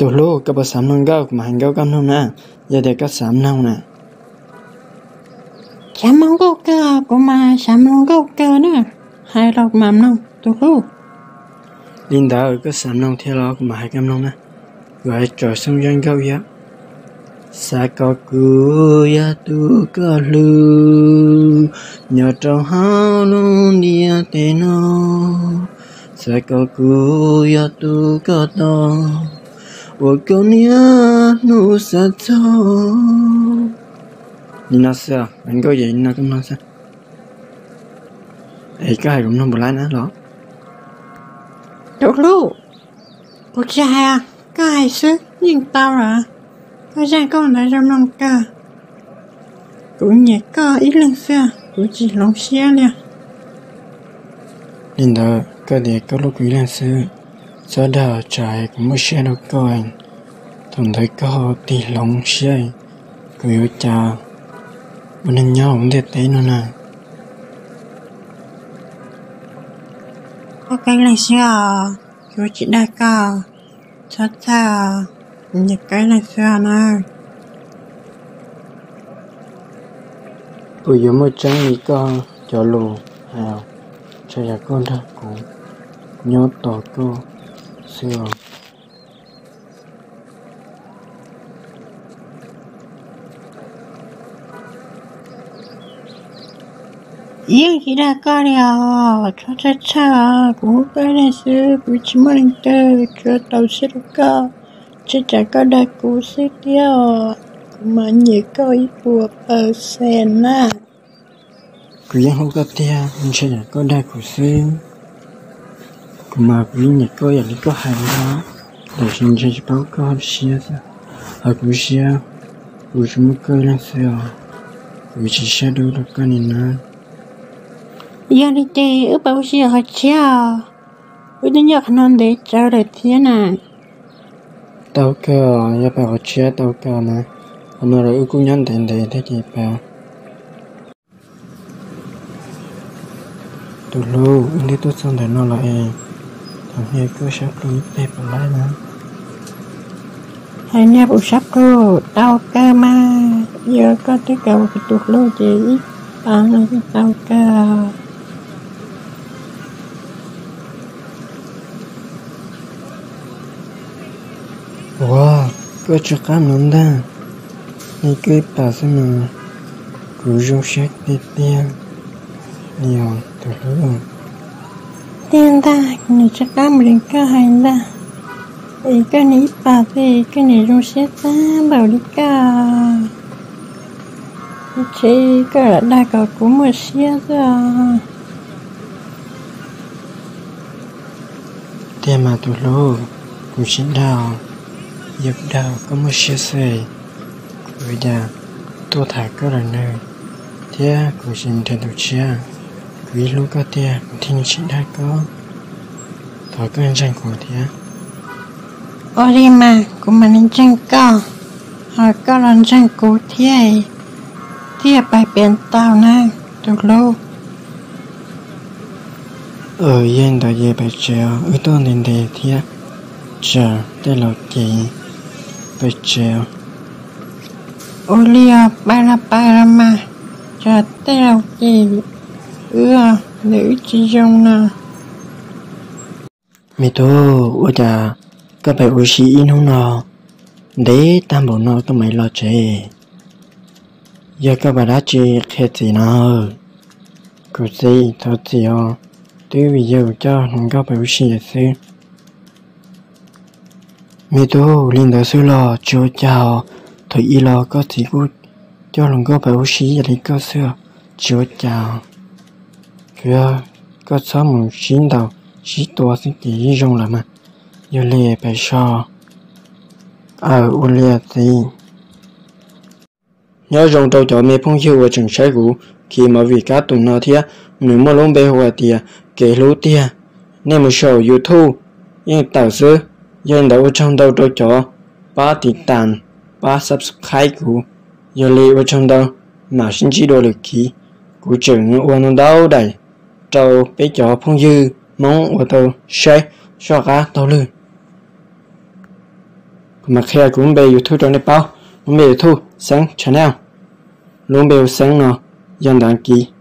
Tus hlub, koj puas xav mloog nkauj? Kuv mam hais nkauj koj mloog na, yog tias koj xav mloog na. Xav mloog nkauj kawg, kuv mas xav mloog nkauj kawg na, hais los kuv mam mloog tus hlub. Li ntawd koj xav mloog thiab los kuv mam hais koj mloog na. Kuv hais tso xoo zaj nkauj thiab. Xav kom kuv yog tus koj hlub, nyob rau hauv lub ntiaj teb no. Xav kom kuv yog tus koj tos, ua koj niaj hnub xav txog. Li no xwb, hais nkauj ces li no koj mloog xwb. Es koj hais kuv mloog puas laib na los? Tus hlub, kuv tsis hais, koj hais xwb yeej tau lawm. Koj zaj nkauj ntawd zoo mloog kawg. Kuv nyiam koj ib leeg xwb, kuv tsis hloov siab li. Li ntawd koj tias koj hlub kuv ib leeg xwb, txhob dag tsam kuv muaj siab rau koj. Thaum ntawd koj ho tig hloov siab, kuv yuav cas ua neeg nyob hauv ntiaj teb no na. Koj ib leeg xwb os, kuv tsis dag koj, txhob txhawj, kuv nyiam koj ib leeg xwb os na. Kuv yuav muaj tseeb li koj cov lus hais, tsuas yog koj dag kuv nyob tos koj xwb os. Yeej tsis dag koj li os, txhob txhawj txhawj os, kuv hlub koj ib leeg xwb, kuv tsis muaj leej twg, tsuas tau siab rau koj, tsuas tsam koj dag kuv xwb thiab os, kuv mas nyiam koj ib puas percent na. Kuv yeej hlub koj tiag, ntshe yog koj dag kuv xwb. Kuv mas kuv yeej nyiam koj ib yam li koj hais ntag, tiam sis ntshe tsis paub koj siab xwb. Hos kuv siab, kuv tsis muaj koj ib leeg xwb os, kuv tsis saib dua rau koj li na. Yog li ces wb pab ua si qhov tshiab os, wb twb nyob qhov no ntev tsawv lawm thiab na. Tau kawg, yog pab qhov tshiab tau kawg na, qhov no los wb kuj nyob ntev ntev thiab ces pab. Tus hlub, wb twb tuaj txog ntawm no lawm es, thaum ntej koj sab plhu ib teg puas laib na? Hais niag puas sab plhu, tau kawg mas, yog koj twb kam ua kuv tus hlub ces ib pas no yeej tau kawg. Ua, koj tsw qab no ntag, nej koj ib pas xwb mas kuv zoo siab tiag tiag li os tus hlub. Tiag ntag, kuv nim tsw qab mus li koj hais ntag, es koj nim ib pas xwb koj nim zoo siab tag npaum li koj. Ntshe koj lam dag kom kuv muaj siab xwb os. Tiag mas tus hlub, kuv tsis dag, yog kuv dag koj muaj siab xwb, kuv yuav cas tuaj tham koj lawm nawb, thiab kuv tsis nrhiav tus tshiab, kuv yeej hlub koj tiag kuv thiaj tsis dag koj. Thov koj ntseeg kuv thiab. Ua li mas kuv mam li ntseeg koj, ho koj los ntseeg kuv thiab, thiaj pais pem tau na tus hlub. Yog li ntawd ces pais tsev os, wb tuaj ntev ntev thiab, tsam tej laus cem, pais tsev os. Ua li os, pais los pais los mas, tsam tej laus cem wb, ntawm wb tsis zoo no. Me tub, ua cas koj pais ua si ib hnub no ntev tag npaum no koj mam los tsev? Yog koj pom dab tsi qhia txiv no. Kuv txiv, thov txiv os, twb vim yog kuv coj hluas nkauj pais ua si lawm xwb. Me tub, li ntawd xwb los tsis ua cas, thaum ub los koj txiv kuj coj hluas nkauj pais ua si ib yam li koj xwb, tsis ua cas. Koj txhob mus sib ntaus sib tua xwb ces yeej zoo lawm mas. Yog li pais so. Aw, ua li txiv. Nyob zoo rau cov me phooj ywg uas tseem saib kuv khi movie kab tus no thiab, nws muaj lub npe hu hais tias Kev Hlub Tiag. Nej mus saum YouTube yeej tawm xwb. Yog li ntawd ua tsaug ntau rau cov pab tiv tas, pab subscribe kuv. Yog li ua tsaug ntau, mam sib ntsib dua lwm khib. Kuv tseem ua ntau ntau daim rau peb cov phooj ywg Hmoob uas tau saib soj qab taug lw. Kuv mam qhia kuv lub npe YouTube rau nej paub. Lub npe YouTube Xeeb Channel. Lub npe hu Xeeb no yog ntawv Kiv.